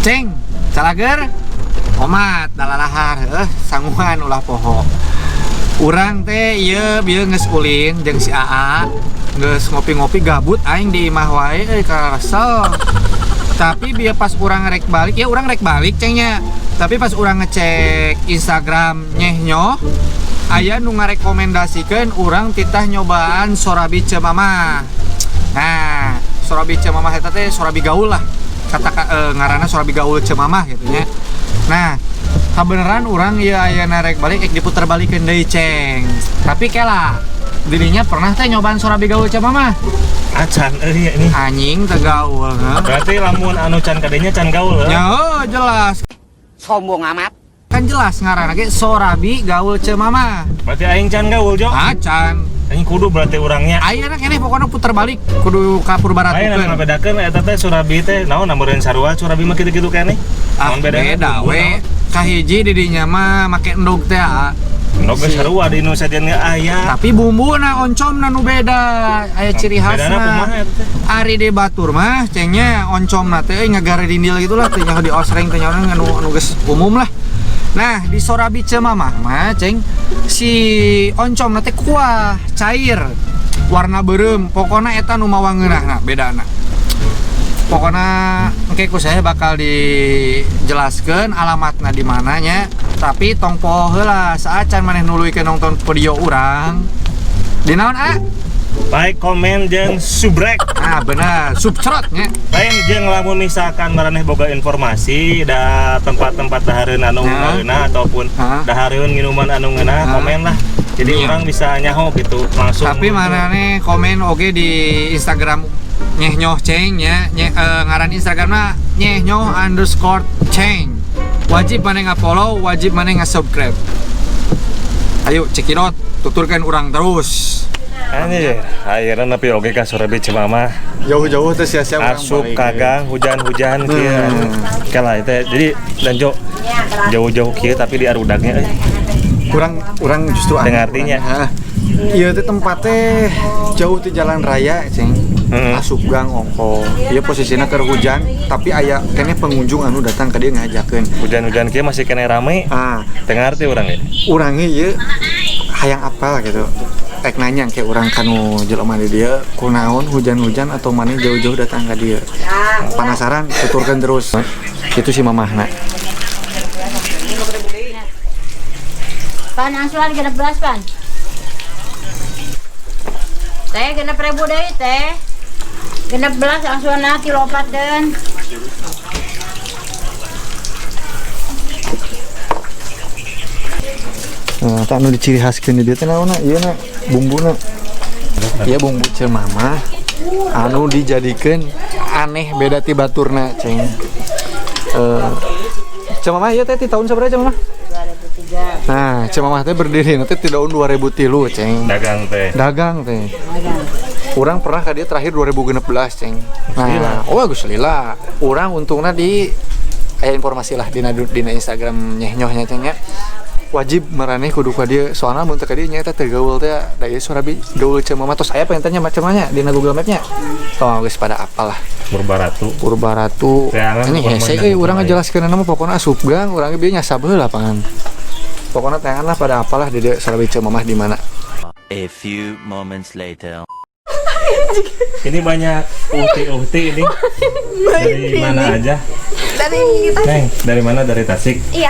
Ceng, calager, omat dalalahar, sanguhan ulah poho. Urang teh ieu bieu geus ulin jeung si AA, geus ngopi-ngopi gabut aing di imah wae euy karesel. Tapi bieu pas urang rek balik, ya urang rek balik cengnya. Tapi pas urang ngecek Instagram Nyeh Nyoh, aya nu ngarekomendasikeun urang titah nyobaan Sorabi Ceu Mamah. Nah, Sorabi Ceu Mamah eta teh Sorabi gaul lah. Kata ngaranna Sorabi gaul Ceu Mamah gitu nya. Nah, kabeneran urang ieu aya rek balik ek diputer balikeun deui ceng. Tapi kela dirinya pernah teh nyobaan Sorabi gaul Ceu Mamah. Acan euy ini. Anjing teu gaul heuh. Berarti lamun anu can kadenya can gaul heuh. Ya oh, jelas. Sombong amat. Kan jelas ngaranna ge Sorabi gaul Ceu Mamah. Berarti aing can gaul jo. Acan. Aing kudu berarti urangnya. Ayeuna keneh pokoknya puter balik kudu ka Lain anu Purbaratukeun. Ngabedakeun eta teh Surabi teh naon nameureun sarua Surabi mah kitu-kitu keneh. Ah, Naon bedana? beda we. Kahiji di dinya mah make endog teh ah. Endog geus sarua di nu sajian ge aya. Tapi bumbuna oncomna nu beda, aya ciri Bedana khasna. Kumaha eta teh? Ari di batur mah cengnya oncomna teh euy ngagarindil gitu lah, teh nyaho di osreng teh nyaho anu geus umum lah. Nah, di Sorabi Ceu Mamah mah ceng si oncomna teh kuah cair warna beureum, pokona eta nu mawa ngeunahna bedana. Pokona engke ku saya bakal dijelaskeun alamatna di mananya, tapi tong poho heula saacan maneh nuluykeun nonton video urang. Di naon a? Like, komen, jeung subrek. Nah, bener, subscribe nya. Lain jeung lamun misalkan maraneh boga informasi da tempat-tempat dahareun anu ngeunah ataupun dahareun minuman anu ngeunah, komen lah. Jadi orang bisa nyaho gitu langsung. Tapi maraneh komen oge di Instagram Nyeh Nyoh Ceng nya, ngaran Instagramna Nyeh Nyoh underscore Ceng. Wajib maneh nga-follow, wajib maneh nga-subscribe. Ayo cekidot, tuturkan urang terus. Anjir, akhirnya nepi oge ka Sorabi Ceu Mamah. Jauh-jauh teh sia-sia urang Asup balik. Kagang hujan-hujan kieu. Kela itu jadi lanjut jauh-jauh kieu tapi di arudagnya euy. Kurang urang justru aneh, Teu ngartinya. urang. Hah. Ieu teh tempatnya jauh di jalan raya, ceng. Asup gang ongko. Ieu posisinya keur hujan, tapi aya keneh pengunjung anu datang ka dieu ngajakeun. Hujan-hujan kieu masih keneh rame. Ah, Teu ngarti urang ge. Urangnya ieu hayang apal gitu. Rek nanya kayak urang kanu jelema di dieu, kunaon hujan-hujan atau mana jauh-jauh datang ka dieu. Penasaran, tuturkan terus. Itu si mamahna. Pan angsulan 16 pan. Teh 6.000 deui teh. 16 angsulan kilo 4 den. Nah, tak anu diciri khaskeun di dieu teh naonna? Ieu na bumbuna. Ieu bumbu Ceu Mamah anu dijadikeun aneh beda ti baturna, ceng. Ceu Mamah ieu teh ti tahun sabaraha Ceu Mamah? 2003. Nah, Ceu Mamah teh berdiri nanti ti tahun 2003, ceng. Dagang teh. Dagang teh. Dagang. Urang pernah ka dieu terakhir 2016, ceng. Nah, oh geus lila. Urang untungna di aya informasi lah dina Instagram Nyeh Nyohnya ceng nya. Wajib maraneh kudu ka dieu, soalna mun teu ka dieu nya eta teu gaul teh da ieu Sorabi gaul Ceu Mamah tos aya pengen macam mana dina Google Map-nya. Tong geus pada apal lah. Purbaratu. Purbaratu. Teangan Ini pokokna hese mah euy urang jangan ngajelaskeun nama pokona asup gang urang ge bieu nyasab heula lapangan. Pokona teangan lah pada apalah di dieu Sorabi Ceu Mamah di mana. A few moments later. Ini banyak uhti-uhti ini. Dari mana aja? Dari Tasik. Neng, dari mana? Dari Tasik. Iya.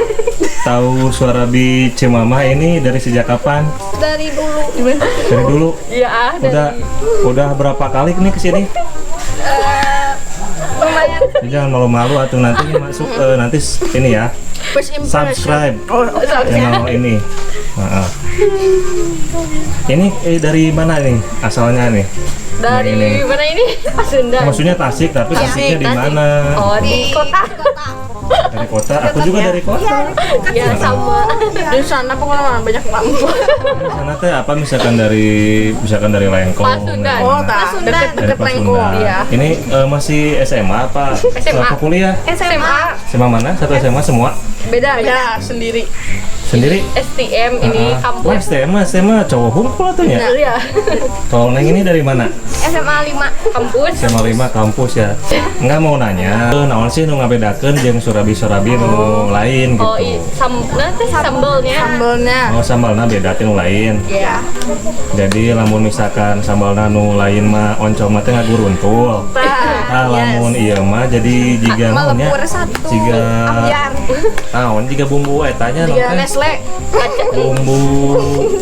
Tahu Sorabi Ceu Mamah ini dari sejak kapan? Dari dulu. Dari dulu. Iya, Udah berapa kali nih ke sini? Lumayan. Jadi jangan malu-malu atau nanti masuk nanti ini ya. First impression. Subscribe Oh, channel ini. Heeh. Ini dari mana nih asalnya nih? Dari Ini. mana ini? Pasundan. Maksudnya Tasik, tapi Tasiknya di Tasik. mana? Oh, di kota. Dari kota. Aku juga dari kota. Iya, sama. Di sana pengalaman banyak banget. Di sana teh apa misalkan dari Lengkong? Pasundan. Dari Oh, mana? Pasundan. Dari Deket Lengkong. Pasundan. Iya. Ini masih SMA apa? SMA. Apa kuliah? SMA. SMA mana? Satu SMA semua? Beda ya, sendiri. Sendiri? STM ini kampus. Wah, STM mah, STM mah cowok hunkul atuh nya. Iya. Kalau Neng ini dari mana? SMA 5 kampus. SMA 5 kampus ya. Enggak mau nanya, naon sih nu ngabedakeun jeung surabi-surabi nu lain gitu. Oh, nah, teh sambelnya. Sambelnya. Oh, sambalna beda ti nu lain. Iya. Jadi lamun misalkan sambalna nu lain mah oncom mah teh ngaguruntul. Nah, lamun ieu mah jadi jiga naon nya? Melebur satu. Jiga Ambiar. naon jiga bumbu eta nya naon Jiga teh? Nestle. Bumbu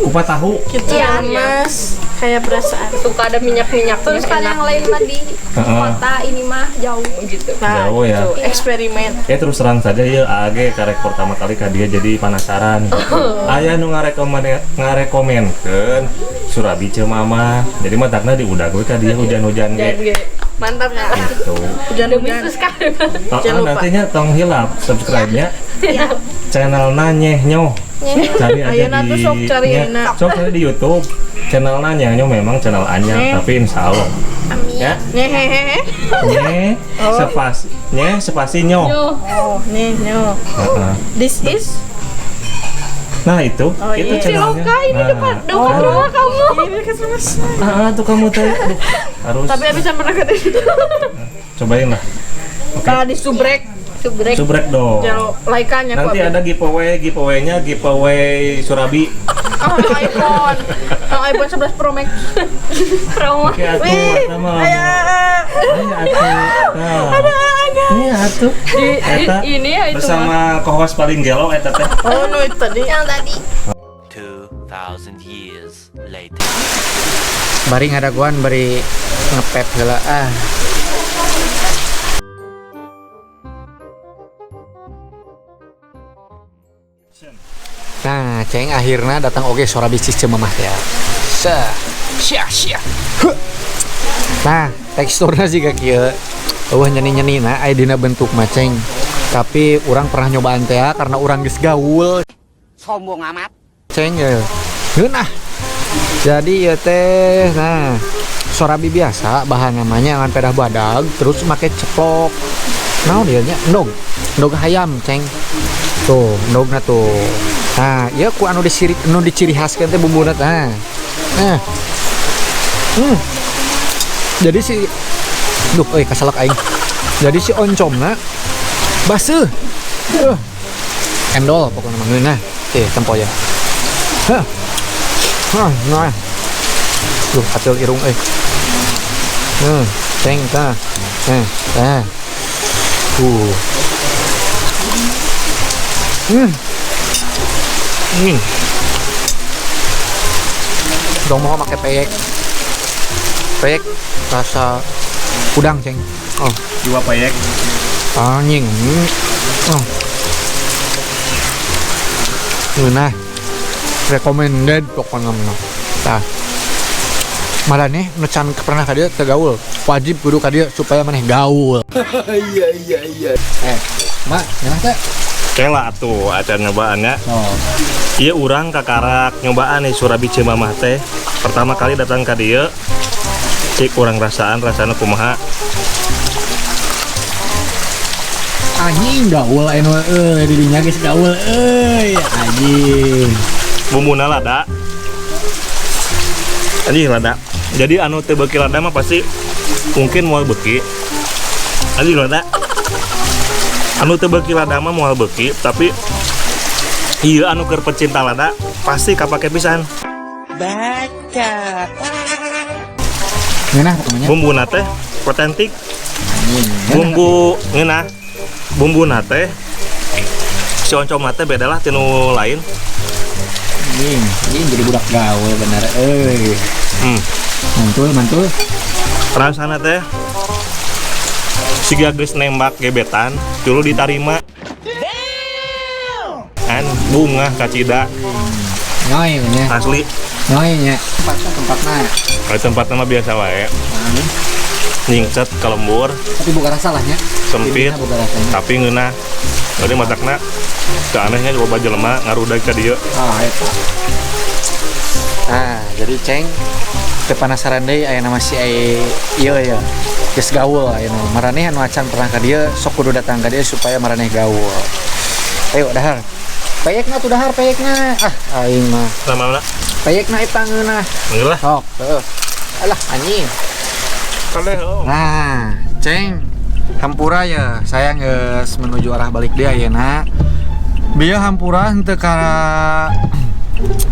kupat tahu. Gitu Iya, Mas. Kayak perasaan. Suka ada minyak-minyaknya. Terus kalau yang lain mah di kota, ini mah jauh. Gitu. Nah, Jauh ya. gitu. Eksperimen. Ya terus terang saja ya AG karek pertama kali ka dia jadi penasaran gitu. Aya nu ngarekomenkeun surabi Ceu Mama. Jadi matakna diudag we ka dia hujan-hujan ge. Mantap ya. Gitu. Demi Hujan-hujan. subscribe. Oh, Jangan lupa. nantinya tong hilap subscribe-nya. Channelna Nyeh Nyoh. Cari aja Ayeuna di tuh sok cari nya, ayeuna. sok cari di YouTube. Channelna Nyeh Nyoh memang channel anyar tapi insya Allah. Ya, Nyehehehe. Nyeh spasi Nyeh spasi Nyoh. Oh, nih, nyo. Heeh. This is Nah itu, Oh, itu iya. channelnya. Siloka ini Nah, depan depan ada. rumah kamu. ini dekat rumah saya. Ah, tuh kamu teh. Aduh, harus Tapi abis pernah ke itu. cobain lah. Oke. Nah, di subrek. Subrek. Subrek dong. Jangan laikannya Nanti ada giveaway, giveaway-nya giveaway Surabi. Oh, iPhone. Oh, iPhone 11 Pro Max. Promo. Oke, atuh, eta mah. Aya. Aya atuh. Nah. Ada. Iya atuh. Eta Ini ya itu mah. bersama co-host paling gelo eta teh. Oh, no itu tadi. Yang tadi. 2,000 years later. Bari ngadaguan bari ngepep heula ah. Nah, ceng akhirnya datang oge surabi Ceu Mamah teh. Sa, sia sia. Huh. Nah, teksturnya sih kieu. Eueuh nyeni-nyeni nah aya dina bentuk maceng. Tapi urang pernah nyobaan teh karena urang geus gaul. Sombong amat. Ceng ya. Ngeunah. Jadi ya teh, nah sorabi biasa bahan namanya ngan pedah badag terus make ceplok. Naon ieu nya? Endog. Endog hayam, ceng. Tuh, endogna tuh. Nah, ieu ku anu disiri anu diciri khaskeun teh bumbuna tah. Nah. Jadi si duh euy kasalak aing. Jadi si oncomna baseuh. Endol pokoknya mah ngeunah. Tempo ya. Hah. Hah, nah. Duh, hasil irung euy. Ceng tah. Tah. Dong mau pakai peyek. Peyek rasa udang, ceng. Oh, Dua peyek. Anjing. Oh. Ngeunah. Recommended pokoknya mah. Tah. Maraneh nu can pernah ka dieu teu gaul. Wajib kudu ka dieu supaya maneh gaul. Iya iya iya. Mak, nyalah teh? Kela atuh acan nyobaannya. Oh. Ieu urang kakarak nyobaan nih surabi Ceu Mamah teh. Pertama kali datang ka dieu, cik urang rasaan rasana kumaha. Anjing gaul anu euy di dinya geus gaul euy anjing. Bumbuna lada. Anjing lada. Jadi anu teu beuki lada mah pasti mungkin moal beuki. Anjing lada. Anu teu beuki lada mah moal beuki, tapi ieu anu keur pecinta lada pasti kapake pisan. Baca. Ngeunah pokoknya. Bumbuna teh otentik. Anjing. Bumbu ngeunah. Bumbuna teh si oncom teh beda lah tinu lain. Anjing, anjing jadi budak gaul bener euy. Mantul, mantul. Rasana teh siga geus nembak gebetan, dulu ditarima. An bunga kacida. Nyoy nya. Asli. Nyoy nya. Tempatnya tempatna. Kalau tempatna mah biasa wae. Nyingset ke lembur. Tapi bukan rasa lah nya. Sempit. Bukan rasanya. Tapi ngeunah. Jadi matakna teu anehnya loba jelema ngarudag ka dieu. Ah, eta. Nah, jadi ceng teu penasaran deui aya nama si ai ieu ya. Geus gaul ayeuna. Maraneh anu acan pernah ka dieu sok kudu datang ka dieu supaya maraneh gaul. Ayo dahar. Peyekna tuh dahar peyekna. Ah, aing mah. Sama mana? Peyekna eta ngeunah. Enggak lah. Sok, heuh. Alah anjing. Kabeh oh. Nah, ceng. Hampura ya, saya geus menuju arah balik dia ayeuna. Bieu hampura henteu ka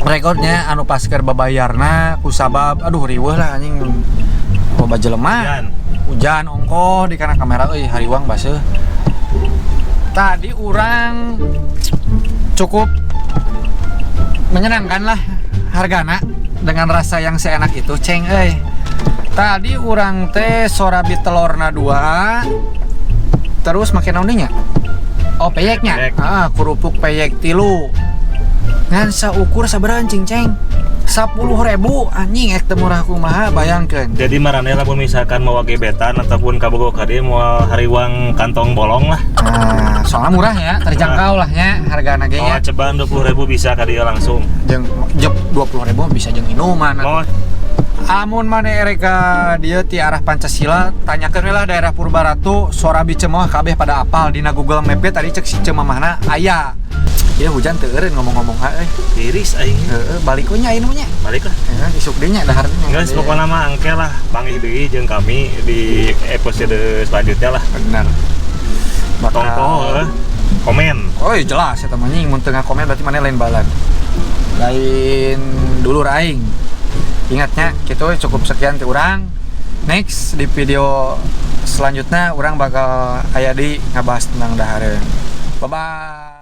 record nya anu pas keur babayarna kusabab aduh riweuh lah anjing, loba jelema. Hujan. Hujan ongkoh di kana kamera euy, hariwang baseuh. Tadi urang cukup menyenangkan lah hargana dengan rasa yang seenak itu, ceng euy. Tadi urang teh sorabi telurna dua, terus make naon nya? Oh, peyeknya. Peyek. Ah, kerupuk peyek tilu. Ngan saukur sabaraha cing, ceng? 10.000 anjing, ek teu murah kumaha, bayangkeun. Jadi maraneh lamun misalkan mau gebetan ataupun kabogoh ka dieu moal hariwang kantong bolong lah. Nah, soalnya murah ya, terjangkau lah nya hargana ge Mau nya. Ceban 20.000 bisa ka dieu langsung. Jeung jep 20.000 bisa jeung minuman. Mau. Amun maneh erek ka dieu ti arah Pancasila, tanyakeun we lah daerah Purbaratu, Sorabi Cemoh, kabeh pada apal dina Google Map tadi cek si Cemamahna aya. Ya hujan teu eureun ngomong-ngomong euy. Tiris aing. Heeh, balik we nya ayeuna mah nya. Balik lah. Heeh, isuk deui nya daharna. Guys, pokoknya mah angke lah, panggih deui jeung kami di episode selanjutnya lah. Bener. Bakal Tongko komen. Oh iya jelas ya temannya, mun teu komen berarti maneh lain balad. Lain dulur aing. Ingatnya, gitu cukup sekian ti urang. Next di video selanjutnya urang bakal aya di ngabahas tentang dahareun. Bye bye.